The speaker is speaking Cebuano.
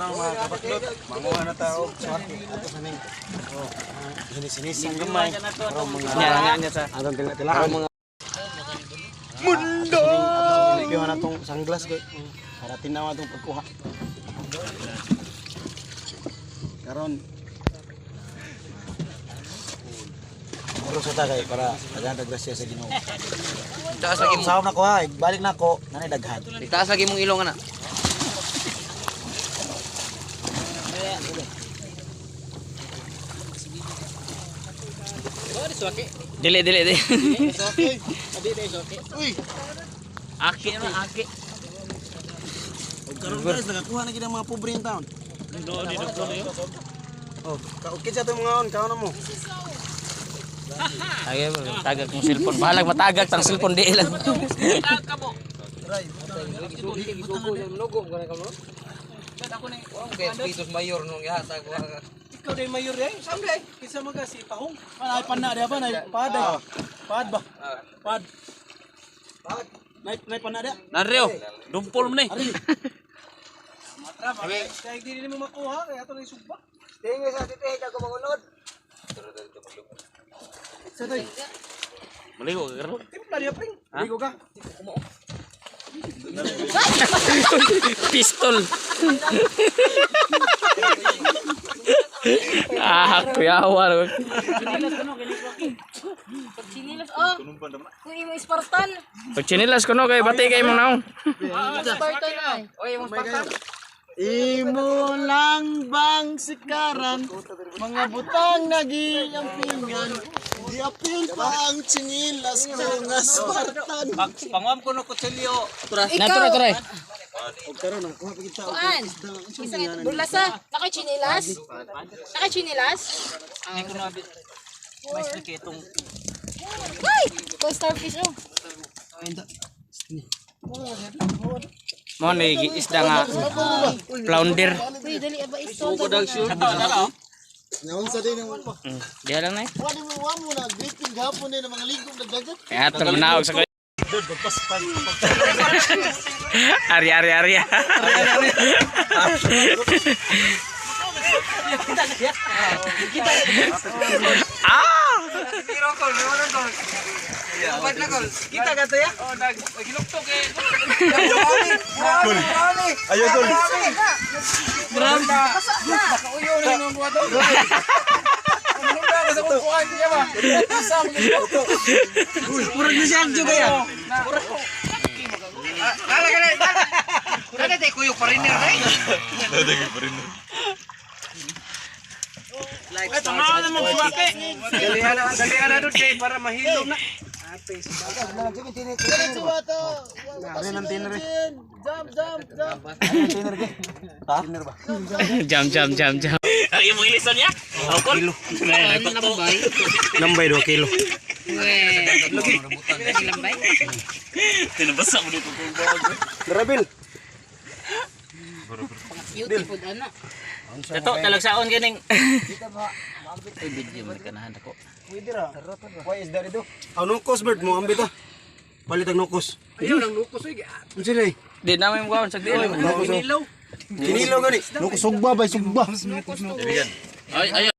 Karon, mga kabaklot, manguha na tao swaki ato sa ning. Oh, hinis-hinis ang gamay. Karon mga Nya nya sa. atong tila-tilaan mga Mundo. Atong na tong sunglass kay para tinaw atong pagkuha. Karon Oras sa tagay para daghan tag grasya sa Ginoo. Taas lagi mo. Sawom na ko ha, balik na ko, nanay daghan. Itaas lagi mong ilong ana. Dili, dili, dili. Uy, Aki na, aki. og karon guys, nakakuha na gid ang mga pobre in town. Oh, kaukit sa itong mga on, kaon na mo. Tagay mo, tagak mong cellphone. Bahalag matagak tang cellphone di lang. Ikaw day mayor day. Saan day? Kinsa man ka si Pahong? Panay pana dia ba nay pad ay. Pad ba? Pad. Pad. Nay nay pana dia. Nareo, dumpol mo ni. Matra ba? Kay dili nimo makuha kay ato nang sugba. Sa toy. Maligo ka karon. Timpla dia pring. Ligo ka. Pistol. Ah, kuyawa. Chinilas, oh. Kung imo Spartan. Pag chinilas ko no kay bati kay mong naong. Spartan ay. Imo lang bang sikaran, mga butang nagiampingan, giapil pa ang chinilas ko nga Spartan. Pangwam ko no kutsilyo. Natura turay. Og karon nakakuha pa kita og Kuan. Isang ito. Bulasa. Naka chinilas? Naka chinilas? Mais lagi itong Ay! Ko starfish oh. Mo ni isda nga flounder. Uy, dali aba isto. Naunsa din ang Diha lang na eh. wani mo wa mo na greeting gapon ni mga ligom nagdagat. Kaya ito manaog sa ko. Ari ari ari. Ah! Kita ka to ya? Oh, nag ginuktok eh. Ayo gol. Nakauyo na nung buhat. Ano ba sa kukuan niya ba? Murag na siya juga ya. Dala ka na. Dala tay kuyo foreigner day. Ay, tama na mo suwake. Dalihan na, dalihan na doon kay para mahilom na. Tiner ba? Jam jam jam jam. Ay mo ilisan niya? Alcohol. Lambay 2 kilo. Tinabasa mo dito kung bag. Grabil. Beautiful ana. Ito talagsaon kining. Ay video man kanahan ako. Pwede ra. Why is that do? Aw nukos bird mo ambit ah. Palit ang nukos. Ayaw nang lukos oy. Unsa day? Di na may mugaon sa dili. Kinilaw. Kinilaw gani. Nukos sugba bay sugba. Ay ay.